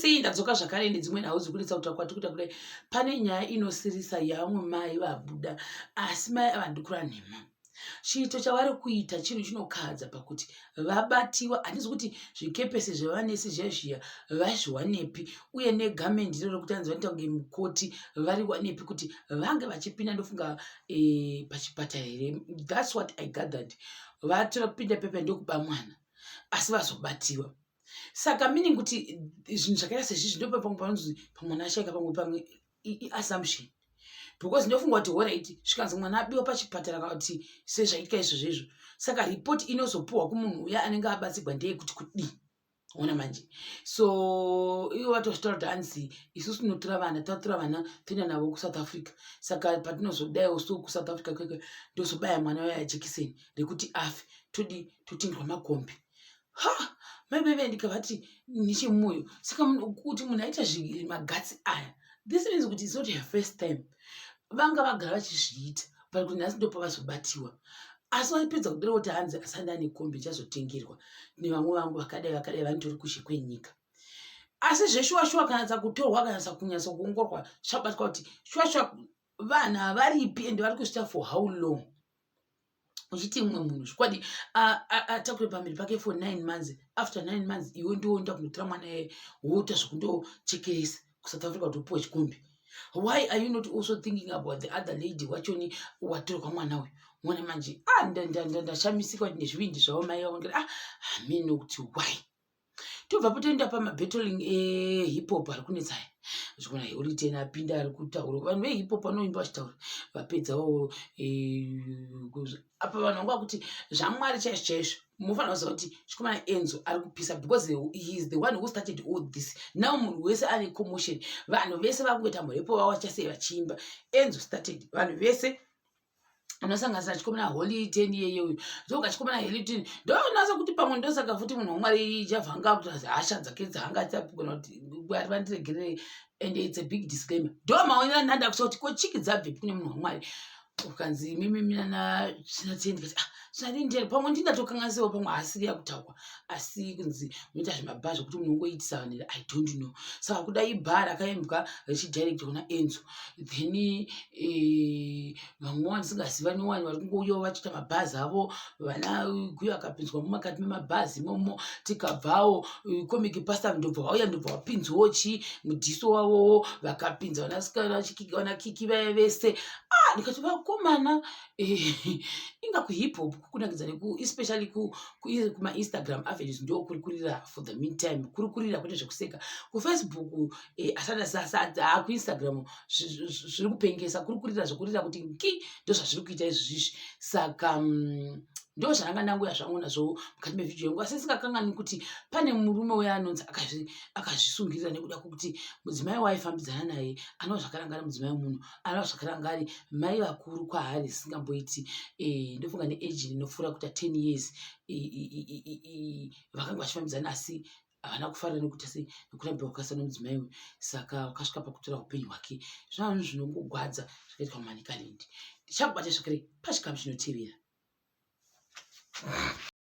Sei ndadzoka zvakare nedzimwe nhau dzikuritsa kutaura kwatiri kuita kudai. Pane nyaya inosirisa yavamwe mai vabuda asi mai ava ndikura nhema. Chiito chavari kuita chinhu chinokadza pakuti vabatiwa handizi kuti zvikepese zvevanesi zviya zviya vazviwanepi uye negamendi iro rekuti hanzi vanoita kunge mukoti variwanepi kuti vange vachipinda ndofunga e, pachipatara here thats what i gathered vatopinda pepe ndokuba mwana asi vazobatiwa saka meaning kuti zvinhu zvakaita sezvizvi ndo pamwe panonzi pamwana ashaika pamwe pamwe iassumption because ndofunga kuti horait zvikanzi mwana abiwa pachipatara kana kuti sezvaitika izvozvo izvo saka report inozopuhwa kumunhu uya anenge abatsigwa ndeyekuti kudii ona manje so ivo vatozvitaura kuti hanzi isusu tinotora vana tatora vana toenda navo kusouth africa saka patinozodaiwo so kusouth africa kweke ndozobaya mwana uya jekiseni rekuti afe todi totengerwa makombi ha mai veve ndikavati nechemumoyo saka kuti munhu aita magatsi aya this means kuti its not her first time vanga vagara vachizviita but kuti nhasi ndopavazobatiwa asi vaipedza kudero kuti hanzi asandi ane kombi ichazotengerwa nevamwe vangu vakadai vakadai vanotori kushe kwenyika asi zveshuwa shuwa kanatsa kutorwa kanatsa kunyatsa kuongorwa zvichabatwa kuti shuwa shuwa vanhu havaripi ende vari kuzviita for how long uchiti mumwe munhu zvokwadi atakure pamiri pake for nine months after nine months iwe ndiwo unoita kunotora mwana iye woita zvekundochekeresa kusouth africa kuti upiwe chikombi why are you not also thinking about the other lady wachoni watorwa mwana uyu mwana manje ah, ndashamisika kuti nezvivindi zvavo mai vavo ah hameno kuti why tobva potoenda pamabattling ehip hop ari kunetsa aya zvikuona Holy Ten apinda ari kutaura vanhu vehip hop vanoimba vachitaura vapedzawo eh, apa vanhu vanga vakuti zvamwari chaizvo chaizvo munofanira kuziva kuti chikomana enzo ari kupisa because he is the one who started all this now munhu wese ane commotion vanhu vese vakungoita mhepo vawachasei vachiimba enzo started vanhu vese unosanganisa chikomana Holy Ten iyeye uyu ndoka chikomana Holy Ten ndonasa kuti pamwe ndosaka futi munhu wamwari chavhanga kuti hasha dzake dzaanga achapigona kuti mwari vandiregerere and its a big disclaimer ndo maonera ndanda kusa kuti ko chiki dzabvepi kune munhu wamwari ukanzi mimi minana sinatendi kati ah sinatenderi pamwe ndindatokanganisiwa pamwe haasiri yakutaurwa asi kunzi munoita zvimabhaa zvekuti munongoitisa vanhu i don't know saka kuda ibhaa rakaimbwa richidirectwa kuna enzo then eh, vamwe vandisingazivani wani vari kungouyawo vachiita mabhazi avo vana guyo akapinzwa mumakati memabhazi imomo tikabvawo eh, comic pastor ndobva vauya ndobva vapinzwawo chi mudhiso wavowo vakapinza vanasikana vana kiki vaya vese ah ndikati vakomana eh, inga kuhip hop kukunakidza neku especially kumainstagram avenues ndo kuri kurira for the meantime kuri kurira kwete zvekuseka kufacebook eh, asati kuinstagram zviri kupengesa kuri kurira zvekurira kuti nki ndo zvazviri kuita izvizvi saka mm, ndo zvandanga ndanguya zvangu nazvo mukati mevhidhiyo yangu asi singakangani kuti pane murume uya anonzi akazvisungirira nekuda kwekuti mudzimai waaifambidzana naye anova zvakaranga ari mudzimai wemunhu anova zvakaranga ari mai vakuru kwaari zvisingamboiti eh, ndofunga neage inopfuura kuita 10 years vakanga vachifambidzana asi havana kufarira nekuita sei nekurambirwa kwakaisa nomudzimai uyu saka wakasvika pakutora upenyu hwake zvinhu zvinongogwadza zvakaitwa muManicaland ndichakubata zvakare pachikamu chinotevera.